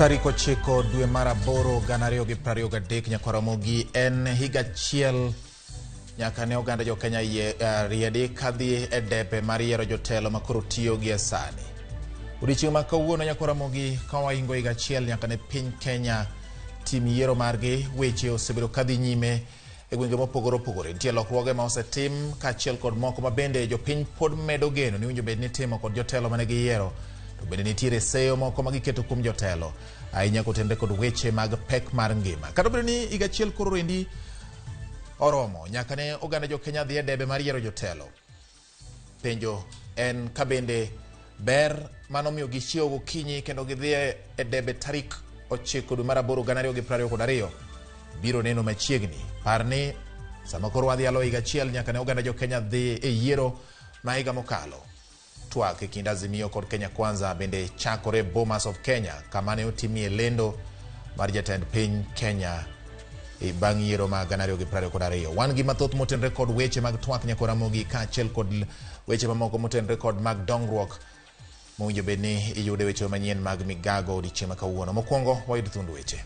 Tarik 9 dwe mar 8 2023 nyakwar Ramogi en higa achiel nyaka ne oganda jo Kenya riedi kadhi e depe mar yiero jotelo ma koro tiyo gi e sani. Odiechieng' ma kawuono nyakwar Ramogi ka waingo higa achiel nyaka ne piny Kenya tim yiero margi, weche osebedo kadhi nyime e gwenge mopogore opogore. Nitie lokruoge ma osetim kaachiel kod moko ma bende jopiny pod medo geno ni winjo bed ni itimo kod jotelo mane giyiero. To bende nitiere seyo moko ma giketo kuom jotelo ahinya kotenre kod weche mag pek mar ngima. Kata obedo ni higa achiel koro endi oromo nyaka ne oganda jo Kenya dhi e debe mar yiero jotelo. Penjo en ka bende ber mano miyo gichiewo gokinyi kendo gidhi e debe tarik 9 dwe mar 8 2022 biro neno machiegni. Par ni sama koro wadhi alo higa achiel nyaka ne oganda jo Kenya dhi e yiero ma higa mokalo. Twak e kind Azimio kod Kenya Kwanza bende chakore Bomas of Kenya kama ne otimie lendo mar jatend piny Kenya e bang' yiero mag 2022. Wan gi mathoth motenre kod weche mag twak nyaka Ramogi kaachiel kod weche mamoko motenre kod mag dongruok mowinjo bed ni iyude weche manyien mag migago odiechieng' ma kawuono. Mokwongo wayud thund weche.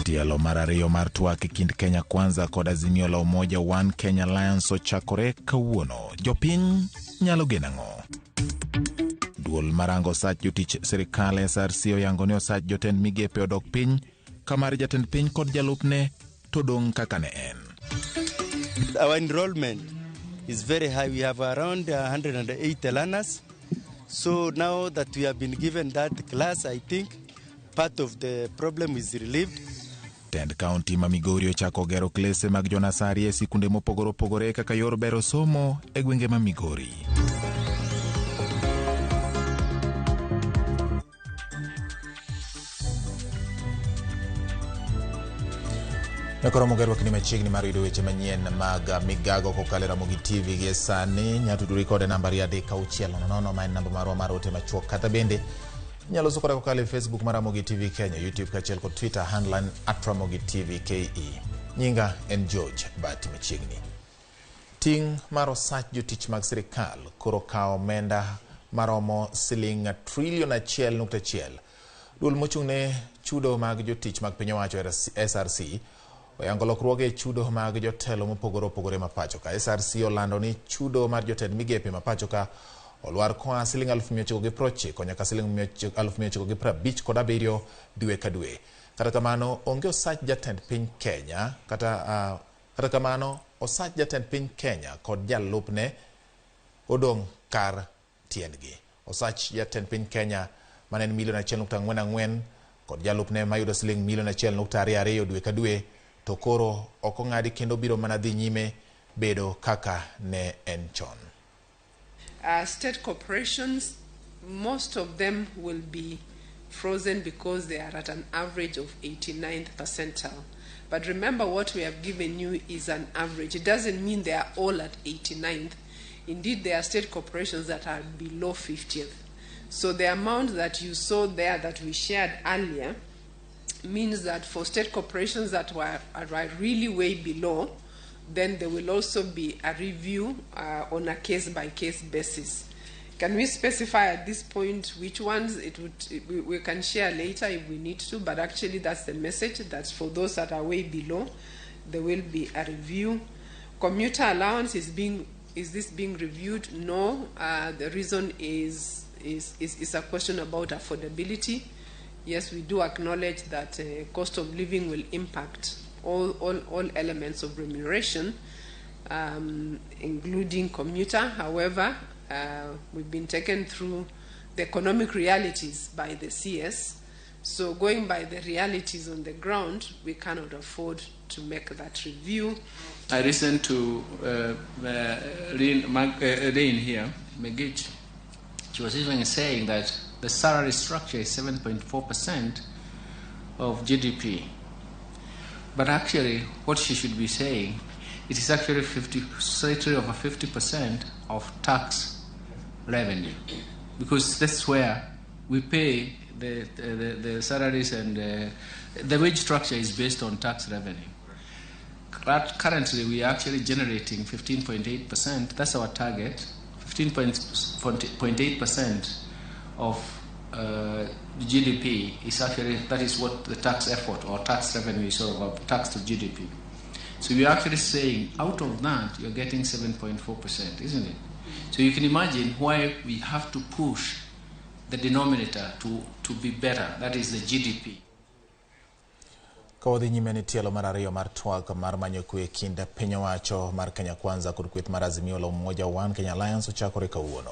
Tielo mar ariyo mar twak e kind Kenya Kwanza kod Azimio la Umoja One Kenya Alliance ochakore kawuono. Jopiny nyalo geno ang'o? Duol marango osach jotich sirikal SRC oyango ni osach jotend migepe odok piny ka mar jatend piny kod jalupne to dong' kaka ne en. Our enrollment is very high. We have around 180 learners. So now that we have been given that class, I think part of the problem is relieved. Tend kaunti ma Migori ochako gero klese mag jonasari e sikunde mopogore opogore kaka yor bero somo e gwenge ma Migori. Nakoro mogerwakni machiegni mar yudo weche manyien mag migago kokalo e Ramogi TV gi sani. Nyalo tudori kode namba 3 6 0 ma en namba marwa mar ote machuok, kata bende inyalo loso koda kokalo e Facebook mar Ramogi TV Kenya, YouTube kaachiel kod Twitter handle en @RamogiTVKE. Nyinga en George Bati machiegni. Ting' mar osach jotich mag sirikal koro kawo omenda maromo siling trilion 1.1. Duol mochung' ne chudo mag jotich mag piny owacho SRC oyango lokruoge e chudo mag jotelo mopogore opogore ma pacho ka. SRC olando ni chudo mar jotend migepe ma pacho ka olwar koa siling 990,000 nyaka siling 957,000 dwe ka dwe. Kata kamano onge osach jatend piny Kenya kata kamano osach jatend piny Kenya kod jalupne odong' kar tiendgi. Osach jatend piny Kenya mane en milion 1.44 kod jalupne mayudo siling milion 1.22 dwe ka dwe to koro ok ong'adi kendo biro mana dhi nyime bedo kaka ne en chon. State corporations, most of them will be frozen because they are at an average of 89th percentile. But remember, what we have given you is an average. It doesn't mean they are all at 89th. Indeed, there are state corporations that are below 50th. So the amount that you saw there that we shared earlier means that for state corporations that are really way below, then there will also be a review on a case-by-case basis. Can we specify at this point which ones? We can share later if we need to, but actually that's the message, that for those that are way below, there will be a review. Commuter allowance is this being reviewed? No. The reason is a question about affordability. Yes, we do acknowledge that cost of living will impact all elements of remuneration, including commuter. However, we've been taken through the economic realities by the CS. So going by the realities on the ground, we cannot afford to make that review. I listened to Lynn here, Megich. She was even saying that the salary structure is 7.4% of GDP. But actually, what she should be saying, it is actually 50, slightly over 50% of tax revenue, because that's where we pay the salaries, and the wage structure is based on tax revenue. Currently, we are actually generating 15.8%. That's our target, 15.8% of GDP is actually, that is what the tax effort or tax revenue is all about, tax to GDP. So you're actually saying out of that, you're getting 7.4%, isn't it? So you can imagine why we have to push the denominator to be better, that is the GDP. Ka wadhi nyime ni tielo mar ariyo mar twak mar manyo kwe e kind piny owacho mar Kenya Kwanza kod kweth mar Azimio la Umoja One Kenya Alliance ochakore kawuono.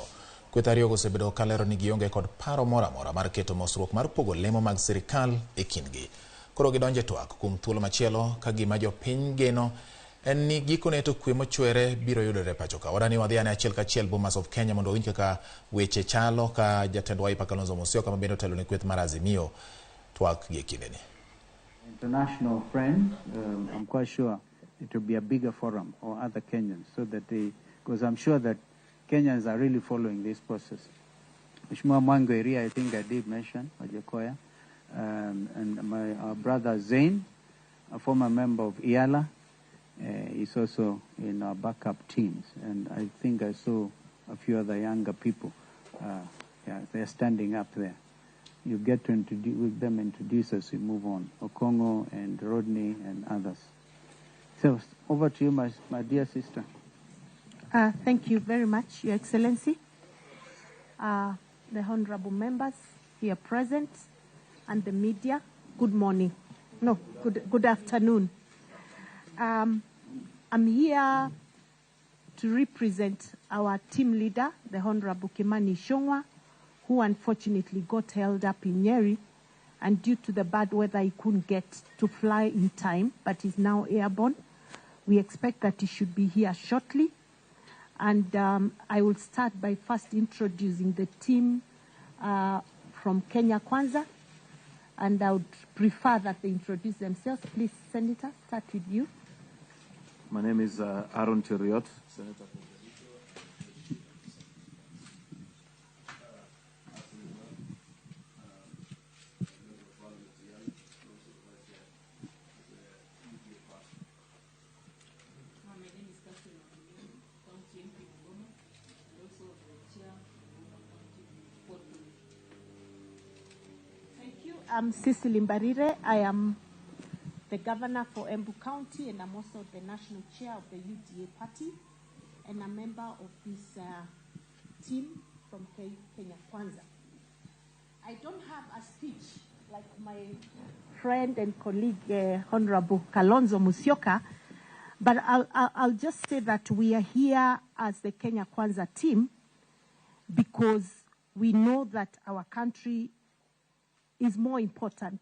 Kweth ariyogo osebedo kalero ni gionge kod paro moro amora mar keto mosruok mar pogo lemo mag sirikal e kindgi. Koro gidonjo e twak kuom thuolo machielo ka gima jopiny geno en ni gikone to kwe mochwere biro yudore pacho ka. Wadani wadhi ane achiel kachiel Bomas of Kenya mondo wawinj kaka weche chalo ka jatend Wiper Kalonzo Musyoka ma bende otelo ne kweth mar Azimio twak gi e kindeni. International friends, I'm quite sure it will be a bigger forum or other Kenyans, so that they, because I'm sure that Kenyans are really following this process. Mheshimiwa Mwangi Wa Iria, I think I did mention, Wajackoyah, and my brother Zain, a former member of EALA, is also in our backup teams. And I think I saw a few other younger people. Yeah, they're standing up there. You get to introduce with them, introduce as we move on. Okongo and Rodney and others. So over to you, my dear sister. Thank you very much, Your Excellency. The honorable members here present and the media, good morning. No, good afternoon. I'm here to represent our team leader, the Honorable Kimani Ichung'wah, who unfortunately got held up in Nyeri, and due to the bad weather, he couldn't get to fly in time, but is now airborne. We expect that he should be here shortly. And I will start by first introducing the team from Kenya Kwanza, and I would prefer that they introduce themselves. Please, Senator, start with you. My name is Aaron Cheruiyot, Senator. I'm Cecily Mbarire. I am the governor for Embu County, and I'm also the national chair of the UDA party, and a member of this team from Kenya Kwanza. I don't have a speech like my friend and colleague, Honorable Kalonzo Musyoka, but I'll just say that we are here as the Kenya Kwanza team because we know that our country is more important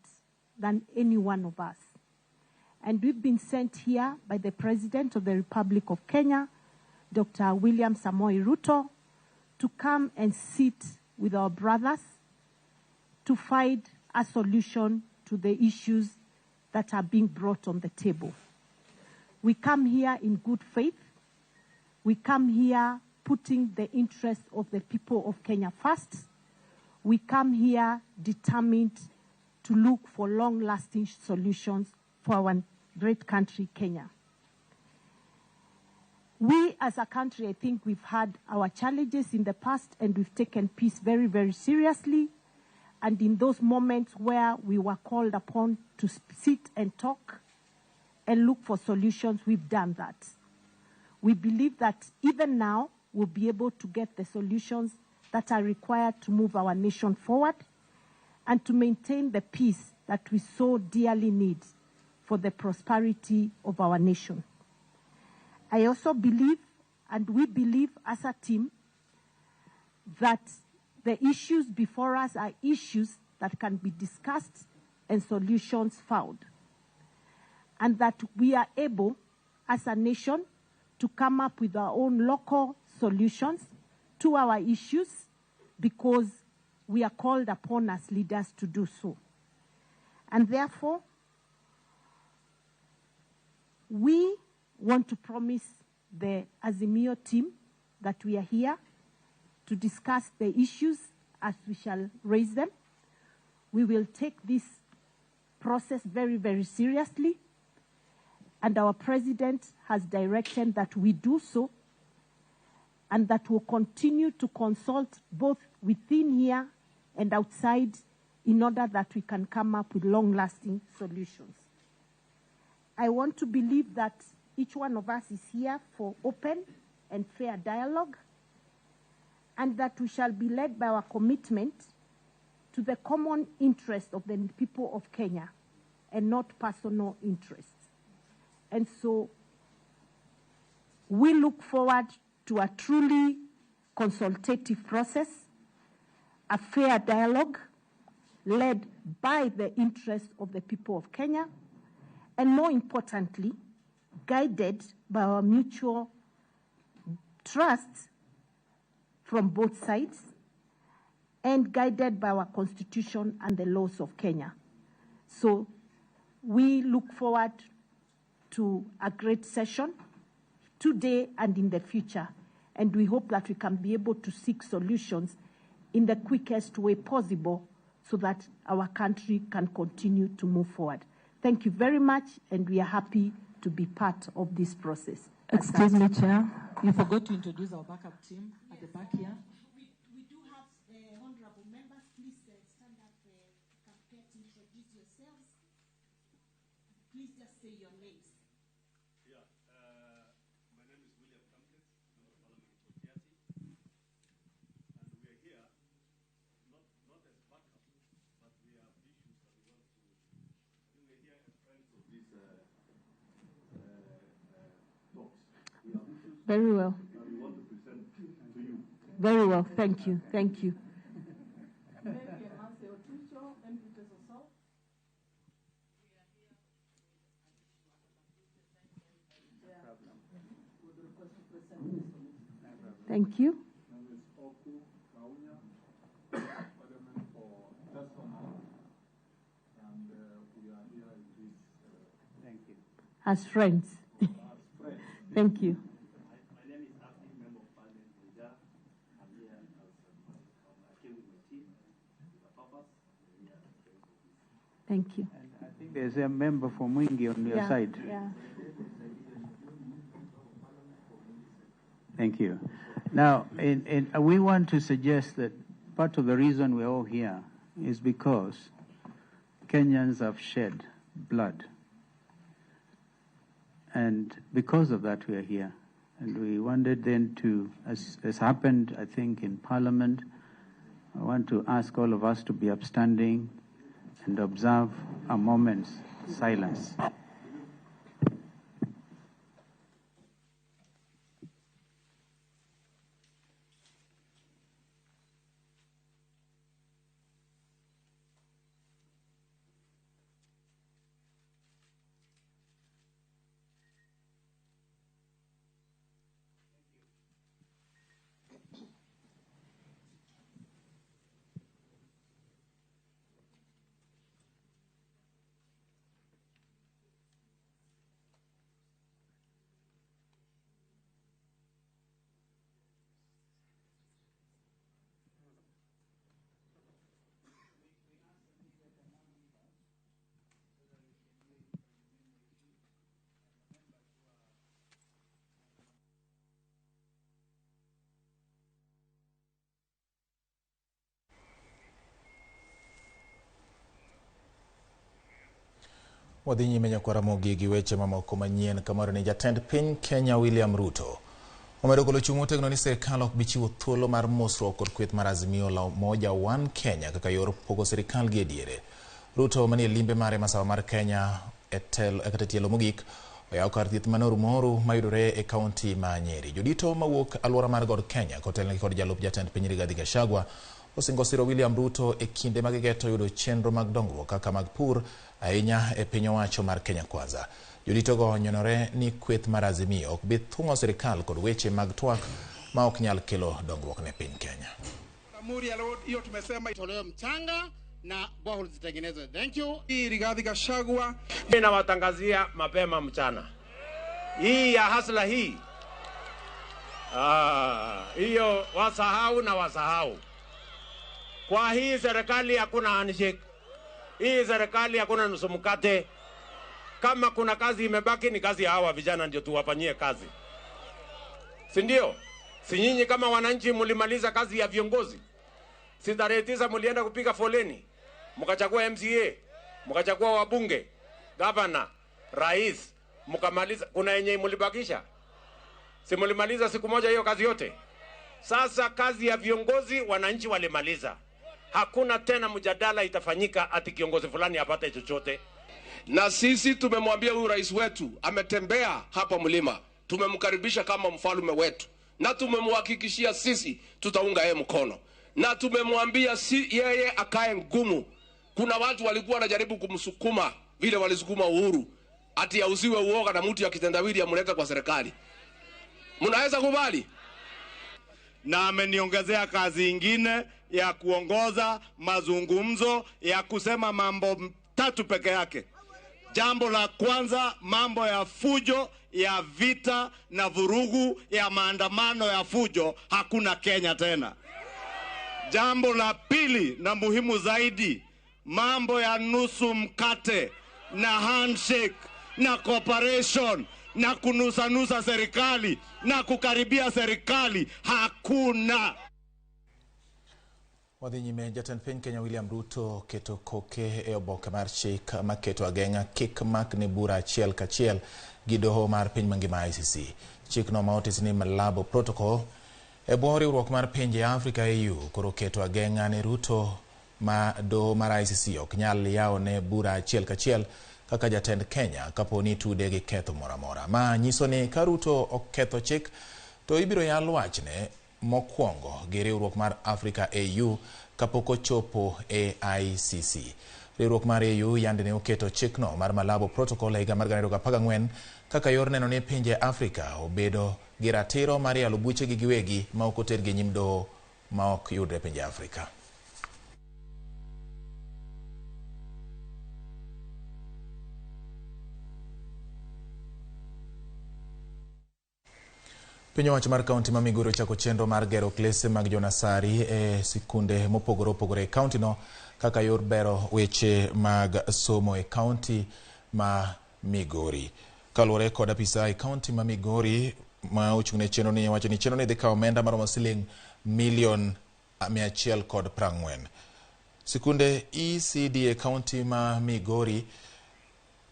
than any one of us. And we've been sent here by the President of the Republic of Kenya, Dr. William Samoei Ruto, to come and sit with our brothers to find a solution to the issues that are being brought on the table. We come here in good faith. We come here putting the interests of the people of Kenya first. We come here determined to look for long-lasting solutions for our great country, Kenya. We as a country, I think we've had our challenges in the past, and we've taken peace very, very seriously. And in those moments where we were called upon to sit and talk and look for solutions, we've done that. We believe that even now, we'll be able to get the solutions that are required to move our nation forward and to maintain the peace that we so dearly need for the prosperity of our nation. I also believe, and we believe as a team, that the issues before us are issues that can be discussed and solutions found, and that we are able, as a nation, to come up with our own local solutions to our issues, because we are called upon as leaders to do so. And therefore, we want to promise the Azimio team that we are here to discuss the issues as we shall raise them. We will take this process very, very seriously, and our president has directed that we do so, and that we'll continue to consult both within here and outside in order that we can come up with long-lasting solutions. I want to believe that each one of us is here for open and fair dialogue, and that we shall be led by our commitment to the common interest of the people of Kenya and not personal interests. And so we look forward to a truly consultative process, a fair dialogue led by the interests of the people of Kenya, and more importantly, guided by our mutual trust from both sides and guided by our constitution and the laws of Kenya. So we look forward to a great session today and in the future, and we hope that we can be able to seek solutions in the quickest way possible so that our country can continue to move forward. Thank you very much, and we are happy to be part of this process. Excuse me, Chair. You forgot to introduce our backup team at the back here. We do have honorable members. Please stand up, Kampet, introduce yourselves. Please just say your names. Yeah, my name is William Kamket, Member of Parliament for Tiaty. And we are here, not as backup, but we have issues that we want to. I think we are here as friends of these talks. We have issues. Very well. That we want to present to you. Very well, thank you, thank you. Thank you. My name is Oku Kaunya, Parliament for Teso, and we are here in this. Thank you. As friends. As friends. Thank you. My name is Abdi, Member of Parliament for Wajir. I'm here as I came with my team, with the purpose. We are here as friends of this. Thank you. And I think there's a member for Mwingi on your side. Yeah. Thank you. Now, we want to suggest that part of the reason we're all here is because Kenyans have shed blood. And because of that, we are here. And we wanted then to, as happened, I think, in Parliament, I want to ask all of us to be upstanding and observe a moment's silence. Wadhi nyime nyakwa Ramogi gi weche mamoko manyien kamoro ni jatend piny Kenya William Ruto omedo golo chung' motegno ni sirikal ok bi chiwo thuolo mar mosruok kod kweth mar Azimio la Umoja One Kenya kaka yor pogo sirikal gi e diere. Ruto manie limbe mare masawa mar Kenya e kata tielo mogik oyawo kar thieth man Orumoru mayudore e kaunti ma Nyeri. Jodito mawuok alwora mar God Kenya kotelnegi kod jalup jatend piny Rigathi Gachagua osingo siro William Ruto e kinde ma gigeto yudo chenro mag dongruok kaka mag pur ahinya e piny owacho mar Kenya Kwanza. Joditogo nyonore ni kweth mar Azimio ok bi thung'o sirikal kod weche mag twak ma ok nyal kelo dongruok ne piny Kenya. Hiyo tumesema itolewe mchanga na borehole zitengenezwe. Thank you. Hii Rigathi Gachagua, mimi nawatangazia mapema mchana. Hii ya hasla hii. Hiyo wasahau na wasahau. Kwa hii serikali hakuna handshake. Hii serikali hakuna nusu mkate. Kama kuna kazi imebaki ni kazi ya hawa vijana ndio tuwafanyie kazi. Si ndio? Si nyinyi kama wananchi mlimaliza kazi ya viongozi? Si tarehe 9 mlienda kupiga foleni, mkachagua MCA, mkachagua wabunge, gavana, rais, mkamaliza. Kuna yenye mlibakisha? Si mlimaliza siku moja hiyo kazi yote? Sasa kazi ya viongozi wananchi walimaliza. Hakuna tena mjadala itafanyika ati kiongozi fulani apate chochote. Na sisi tumemwambia huyu rais wetu ametembea hapa mlima, tumemkaribisha kama mfalme wetu, na tumemhakikishia sisi tutaunga yeye mkono, na tumemwambia si yeye akae ngumu. Kuna watu walikuwa wanajaribu kumsukuma vile walisukuma Uhuru ati auziwe uoga na mtu ya kitendawili amlete kwa serikali. Mnaweza kubali? Na ameniongezea kazi ingine ya kuongoza mazungumzo ya kusema mambo tatu peke yake. Jambo la kwanza, mambo ya fujo ya vita na vurugu ya maandamano ya fujo, hakuna Kenya tena. Jambo la pili na muhimu zaidi, mambo ya nusu mkate na handshake na cooperation na kunusanusa serikali na kukaribia serikali, hakuna. Wadhi nyime, jatend piny Kenya William Ruto keto koke e oboke mar chik maketo ageng'a kik makne bura achiel kachiel gi doho mar piny mangima ICC. Chikno ma otis ni Malabo Protocol e bwo riwruok mar pinje Afrika AU koro keto ageng'a ne Ruto ma doho mar ICC ok nyal yawone bura achiel kachiel kaka jatend Kenya kapo ni itude gi ketho moro amora. Ma nyiso ni ka Ruto oketho chik to ibiro yal wachne mokwongo gi riwruok mar Africa AU kapok ochopo e ICC. Riwruok mar AU yande ne oketo chikno mar Malabo Protocol e higa mar 2014 kaka yor neno ni pinje Afrika obedo gi ratiro mar yalo buchegi giwegi ma ok otergi e nyim doho ma ok yudre e pinje Afrika. Piny owacho mar kaunti ma Migori ochako chenro mar gero klese mag jonasari e sikunde mopogore opogore e kaunti no kaka yor bero weche mag somo e kaunti ma Migori. Kaluwore kod apisa e kaunti ma Migori ma ochung' ne chenro ni wacho ni chenro ni dhi kawo omenda maromo siling milion 140. Sikunde ECD e kaunti ma Migori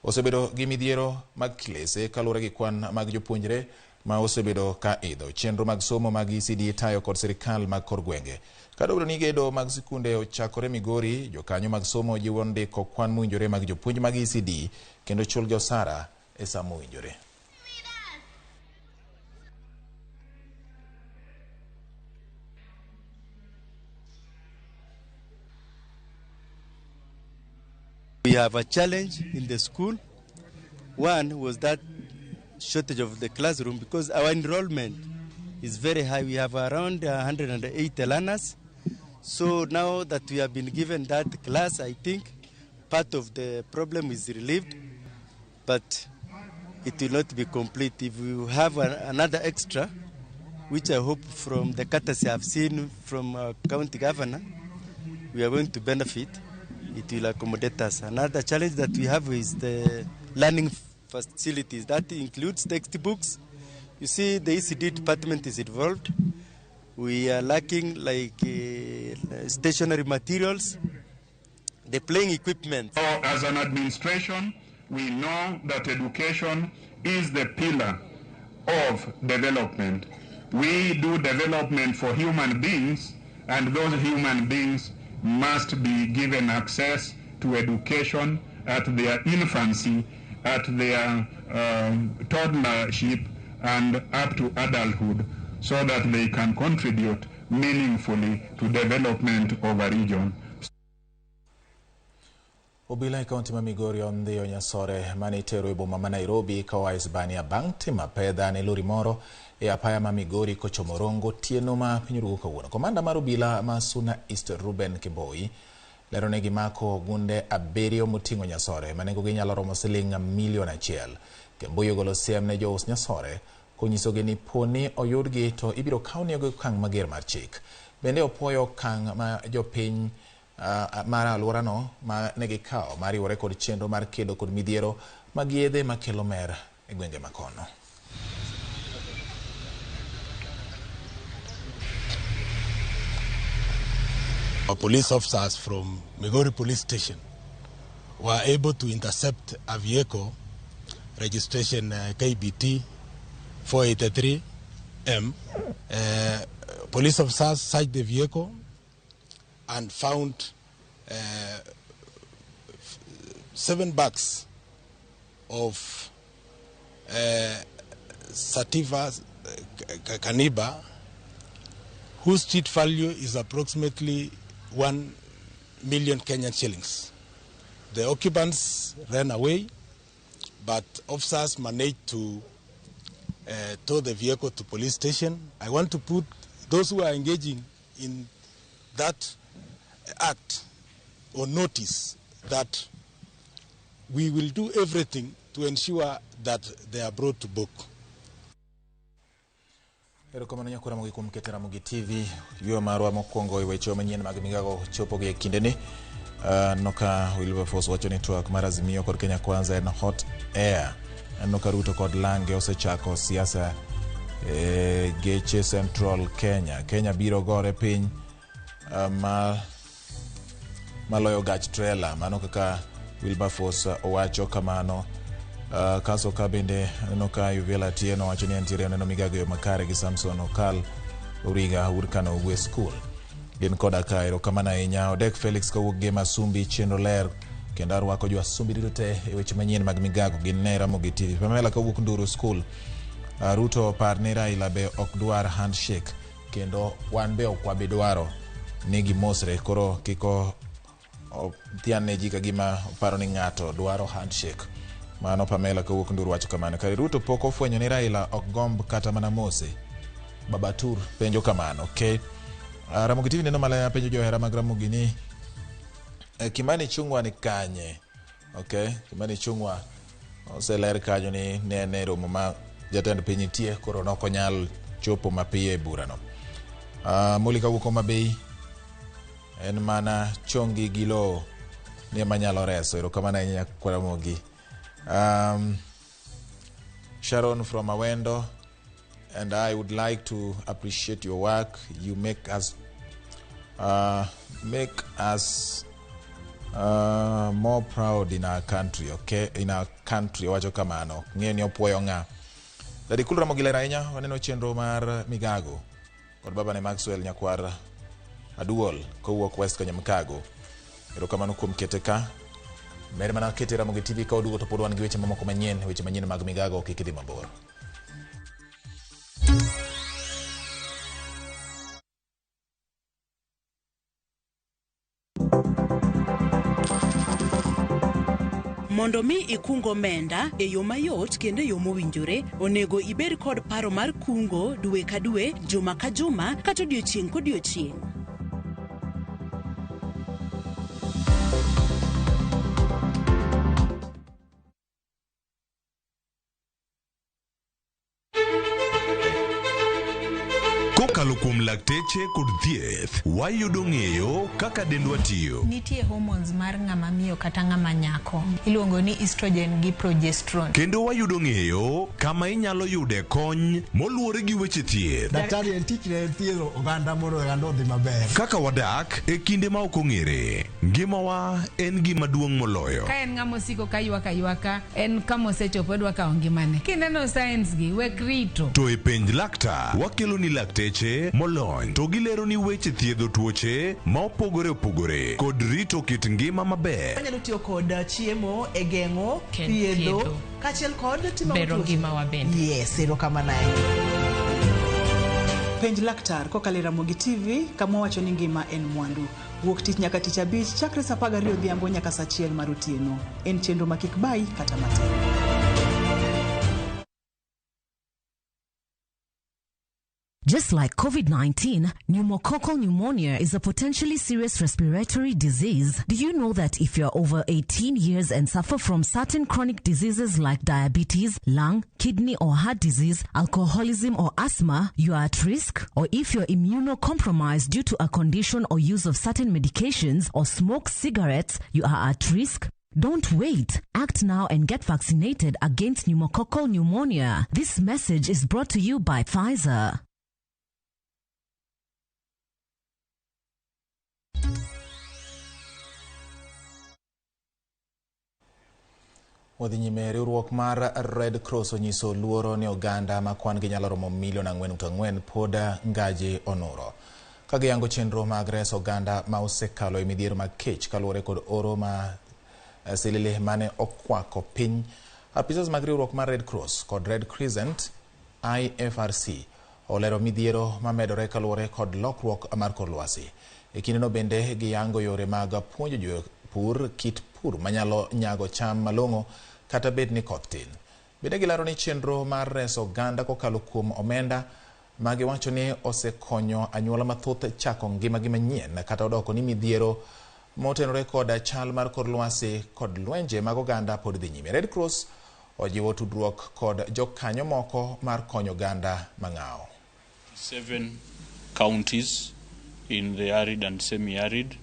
osebedo gi midhiero mag klese kaluwore gi kwan mag jopuonjre ma osebedo ka idho. Chenro mag somo mag ECD tayo kod sirikal mag kor gwenge. Kata obedo ni gedo mag sikunde ochakore Migori, jokanyo mag somo jiwo ndiko kwan mowinjore mag jopuonj mag ECD kendo chulgi osara e sa mowinjore. We have a challenge in the school. One was that shortage of the classroom, because our enrollment is very high. We have around 180 learners. So now that we have been given that class, I think part of the problem is relieved, but it will not be complete. If we have another extra, which I hope from the courtesy I've seen from our county governor, we are going to benefit. It will accommodate us. Another challenge that we have is the learning facilities. That includes textbooks. You see, the ECD department is involved. We are lacking stationary materials, the playing equipment. So as an administration, we know that education is the pillar of development. We do development for human beings, and those human beings must be given access to education at their infancy, at their toddlership, and up to adulthood, so that they can contribute meaningfully to development of a region. Obila e kaunti ma Migori ondhiyo nyasore mane itero e boma ma Nairobi ka oa Hispania bang' timo apedha ne lori moro e apaya ma Migori kochomo Rongo otieno ma piny orugo kawuono. Komanda mar obila ma Suna East Ruben Kemboi lero ne gimako gunde 7 moting'o nyasore ma nengogi nyalo romo siling milion 1. Kemboi ogolo siem ne jous nyasore konyisogi ni poni oyudgi to ibiro kawnegi okang' mager mar chik. Bende opuoyo okang' ma jopiny mar alworano ma ne gikawo mar riwore kod chenro mar kedo kod midhiero mag yedhe makelo mer e gwenge makono. Our police officers from Migori Police Station were able to intercept a vehicle registration KBT 483M. Police officers searched the vehicle and found 7 bags of sativa caniba, whose street value is approximately 1 million Kenyan shillings. The occupants ran away, but officers managed to tow the vehicle to police station. I want to put those who are engaging in that act on notice that we will do everything to ensure that they are brought to book. Erokamano nyakora mogi kuom keto Ramogi TV yueyo marwa mokwongo e weche manyien mag migago chopo gi e kindeni. Aneno ka Wilberforce wacho ni twak mar Azimio kod Kenya Kwanza en hot air. Aneno ka Ruto kod Lange osechako siasa e geche Central Kenya. Kenya biro gore piny ma maloyo gach trela. Mano kaka Wilberforce owacho kamano. Kaso ka bende aneno ka Yuvela Atieno wacho ni entiere oneno migago yo makare gi Samson Okal Origa wuod Kano Ugwe School. Gin koda ka erokamano ahinya. Odek Felix kowuok gi Masumbi chenro ler kendo arwako jo Asumbi duto te e weche manyien mag migago gin ne Ramogi TV. Pamela kowuok Nduru School. Ruto par ni Raila be ok dwar handshake kendo wan be ok wabi dwaro ni gimosre koro kiko thian ne ji ka gima oparo ni ng'ato dwaro handshake. Mano Pamela kowuok Nduru wacho kamano. Kare Ruto pok ofwenyo ni Raila ok gomb kata mana mose. Baba Tur penjo kamano. Okay. Ramogi TV neno malaya penjo johera mag Ramogi ni Kimani Chungwa ni kanye? Okay, Kimani Chungwa oseler kanyo ni ne en e romo ma jatend piny nitie koro nok onyal chopo mapiyo e burano. Muli kawuok Homa Bay en mana chongi gi lowo ni ema nyalo reso. Erokamano ahinya kwa Ramogi. Sharon from Awendo, and I would like to appreciate your work. You make us more proud in our country. Okay, in our country wacho kamano. Ng'eyo ni opuoyo ng'a. Dadikul Ramogi ler ahinya waneno chenro mar migago kod babane Maxwell Nyakwar Aduol kowuok West Kanyamkago. Erokamano kuom kete ka. Mer mana kete Ramogi TV ka oduogo to pod wan gi weche mamoko manyien, weche manyien mag migago kik idhi mabor. Mondo mi ikung omenda e yo mayot kendo e yo mowinjore, onego ibed kod paro mar kungo dwe ka dwe, juma ka juma, kata odiochieng' kodiochieng'. Kokalo kuom lakteche kod thieth, wayudo ng'eyo kaka dendwa tiyo. Nitie hormones mar ng'ama miyo kata ng'ama nyako iluongo ni estrogen gi progesterone. Kendo wayudo ng'eyo kama inyalo yude kony moluwore gi weche thieth. Daktari en tich ne thiedho oganda mondo oganda odhi maber. Kaka wadak e kinde ma ok ong'ere, ngimawa en gima duong' moloyo. Ka en ng'ama osiko ka ywak aywaka, en kama osechopo odwa kawo ngimane. Kineno signs gi, wek rito. To e penj laktar, wakelo ni lakteche molony to gilero ni weche thiedho tuoche ma opogore opogore kod rito kit ngima maber. Wanyalo tiyo kod chiemo e geng'o, thiedho, thiedho. Kaachiel kod timo Bero tuoche. ngimawa bende. Yes, erokamano ahinya. Penj laktar kokalo e Ramogi TV kama wacho ni ngima en mwandu. Wuok tich nyaka tich abich chakre saa 12 odhiambo nyaka saa 1 mar otieno. En chenro ma kik bayi kata matin. Just like COVID 19, pneumococcal pneumonia is a potentially serious respiratory disease. Do you know that if you're over 18 years and suffer from certain chronic diseases like diabetes, lung, kidney, or heart disease, alcoholism, or asthma, you are at risk? Or if you're immunocompromised due to a condition or use of certain medications or smoke cigarettes, you are at risk? Don't wait. Act now and get vaccinated against pneumococcal pneumonia. This message is brought to you by Pfizer. Wadhi nyime, riwruok mar Red Cross onyiso luoro ni oganda ma kwan gi nyalo romo milion 4.4 pod ngaji onuro. Ka giyango chenro mag reso oganda ma osekalo e midhiero mag kech kaluwore kod oro ma silili mane okwako piny. Apisas mag riwruok mar Red Cross kod Red Crescent IFRC olero midhiero mamedore kaluwore kod lokruok mar kor lwasi. E kindeno bende giyango yore mag puonjo jopur kit pur manyalo nyago cham malong'o kata bed ni koth tin. Bende gilero ni chenro mar reso oganda kokalo kuom omenda ma giwacho ni osekonyo anyuola mathoth chako ngimagi manyien kata odoko ni midhiero motenore kod chal mar kor lwasi kod lwenje mag oganda pod dhi nyime. Red Cross ojiwo tudruok kod jokanyo moko mar konyo oganda mang'awo. 7 counties in the arid and semi-arid,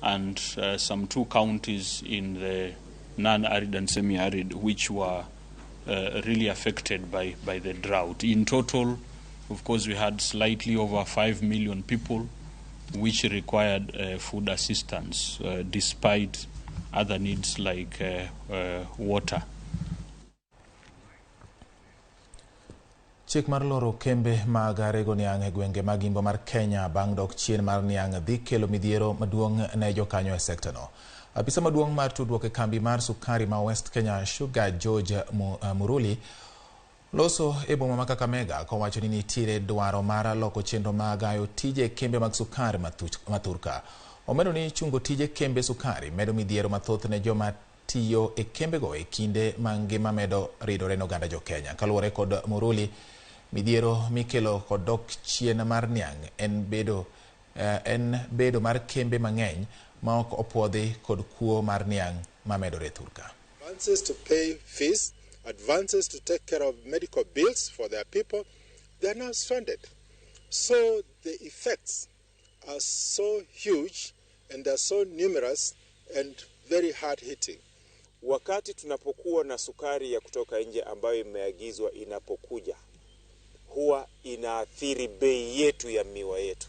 and some 2 counties in the non-arid and semi-arid, which were really affected by the drought. In total, of course, we had slightly over 5 million people which required food assistance, despite other needs like water. Chik mar loro kembe mag rego niang' e gwenge mag imbo mar Kenya bang' dok chien mar niang' dhi kelo midhiero maduong' ne jokanyo e sekta no. Apisa maduong' mar tudruok e kambi mar sukari ma West Kenya Sugar George Muruli loso e boma ma Kakamega kowacho ni nitiere dwaro mar loko chenro mag gayo tije e kembe mag sukari mathurka. Omedo ni chungo tije kembe sukari medo midhiero mathoth ne joma tiyo e kembego e kinde ma ngima medo ridore ne oganda jo Kenya. Kaluwore kod Muruli, midhiero mikelo kod dok chien mar niang' en bedo mar kembe mang'eny ma ok opuodhi kod kuo mar niang' mamedore thurka. Advances to pay fees, advances to take care of medical bills for their people, they are now stranded. So the effects are so huge and they are so numerous and very hard hitting. Wakati tunapokuwa na sukari ya kutoka nje ambayo imeagizwa inapokuja, huwa inaathiri bei yetu ya miwa yetu.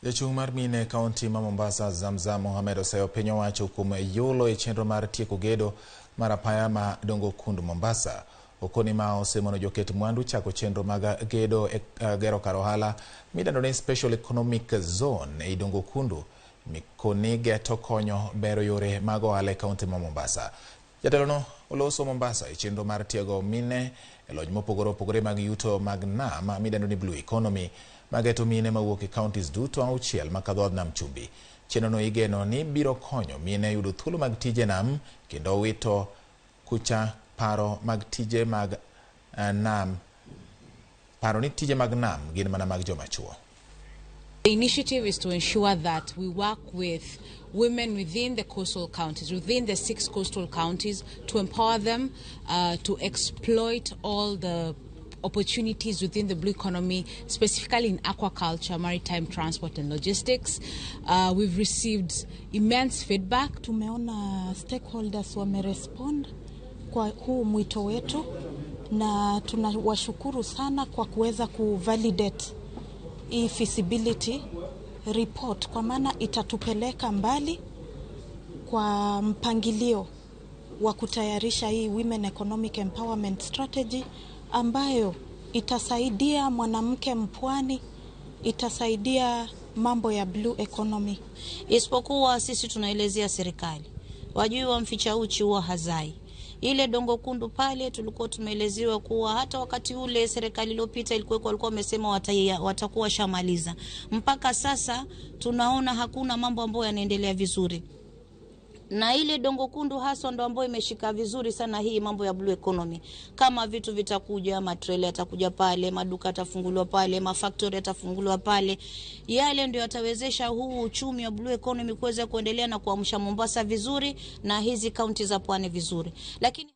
Jachung' mar mine e kaunti ma Mombasa Zamzam Mohamed oseyo piny owacho kuom yolo e chenro mar tieko gedo mar apaya ma Dongo Kundu Mombasa. Okoni ma osemono joket mwandu chako chenro mag gedo e gero kar ohala midendo ni Special Economic Zone ei Dongo Kundu mikoni geto konyo bero yore mag ohala e kaunti ma Mombasa. Jatelono oloso Mombasa e chenro mar tiego mine e lony mopogore opogore mag yuto mag nam midendo ni Blue Economy mageto mine mawuok e counties duto 6 ma kadho nam chumbi. Chenrono igeno ni biro konyo mine yudo thuolo mag tije nam kendo wito kucha paro mag tije mag nam. Paro ni tije mag nam gin mana mag joma chuo. The initiative is to ensure that we work with women within the coastal counties, within the 6 coastal counties, to empower them to exploit all the opportunities within the blue economy, specifically in aquaculture, maritime transport and logistics. We've received immense feedback. Tumeona stakeholders wamerespond kwa huu mwito wetu na tunawashukuru sana kwa kuweza kuvalidate hii feasibility report, kwa maana itatupeleka mbali kwa mpangilio wa kutayarisha hii Women Economic Empowerment Strategy ambayo itasaidia mwanamke mpwani, itasaidia mambo ya blue economy. Isipokuwa sisi tunaelezea serikali, wajui wa mficha uchi huwa hazai. Ile Dongo Kundu pale tulikuwa tumeelezewa kuwa hata wakati ule serikali iliyopita ilikuwa walikuwa wamesema watakuwa shamaliza. Mpaka sasa tunaona hakuna mambo ambayo yanaendelea vizuri. Na ile Dongo Kundu haswa ndo ambayo imeshika vizuri sana hii mambo ya blue economy. Kama vitu vitakuja, matrela yatakuja pale, maduka yatafunguliwa pale, mafactory yatafunguliwa pale. Yale ndio yatawezesha huu uchumi wa blue economy kuweza kuendelea na kuamsha Mombasa vizuri na hizi kaunti za pwani vizuri. Lakini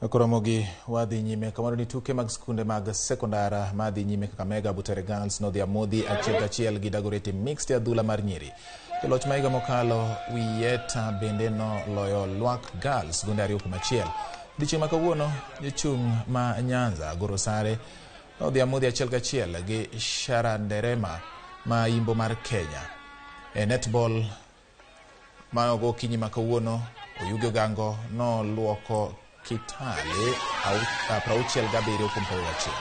Koromogi wadhi nyime kamano ni tuke mag skunde mag sekondar madhi nyime Kakamega, Butere Girls nodhi amodhi achiel kachiel gi Dagoretti Mixed e adhula mar Nyiri. Joloch ma higa mokalo Wiyeta bende noloyo Lwak Girls gonde 2-1. Odiechieng' ma kawuono jochung' ma Nyanza goro sare odhi amodhi 1-1 gi Sharanderema ma yimbo mar Kenya. E netball ma ogo okinyi ma kawuono Oyugi Ogango noluoko Kitale 67 kuom 21.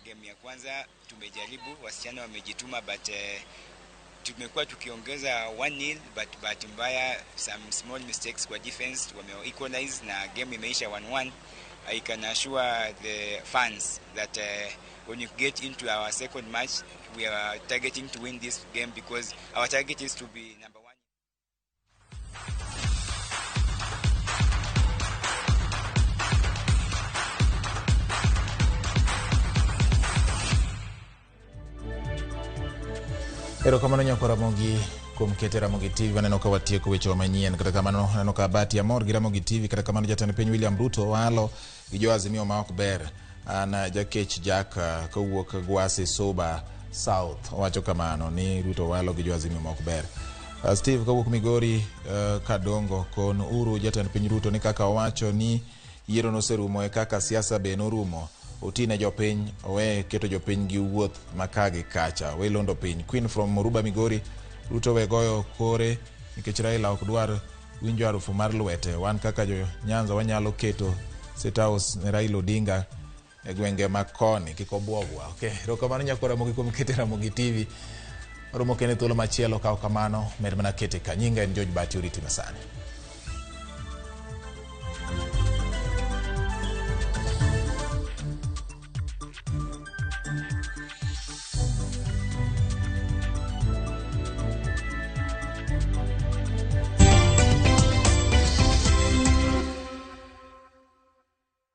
Game ya kwanza tumejaribu, wasichana wamejituma, but tumekuwa tukiongeza 1-0, but bahati mbaya some small mistakes kwa defense wame equalize na game imeisha 1-1. I can assure the fans that when you get into our second match, we are targeting to win this game because our target is to be number 1. Erokamano nyakwa Ramogi kuom kete Ramogi TV. Waneno ka watieko wechewa manyien. Kata kamano aneno ka Abati amor gi Ramogi TV. Kata kamano jatend piny William Ruto walo gi jo Azimio ma ok ber. An Jakech Jack kowuok Gwasi Suba South owacho kamano ni Ruto walo gi jo Azimio ma ok ber. Steve kowuok Migori Kadongo kon uru jatend piny Ruto ni kaka owacho ni yiero noserumo e kaka siasa be norumo. Otine jopiny owe keto jopiny gi wuoth maka gi kacha we londo piny. Queen from Moruba Migori Ruto we goyo kore nikech Raila ok dwar winjo harufu mar lwete. Wan kaka jo Nyanza wanyalo keto State House ne Raila Odinga e gwenge ma koni kik obwogwa. Okay, erokamano nyakwa Ramogi kuom kete Ramogi TV. Waromo kendo e thuolo machielo ka ok kamano med mana kete ka. Nyinga en George Bati, oriti masani.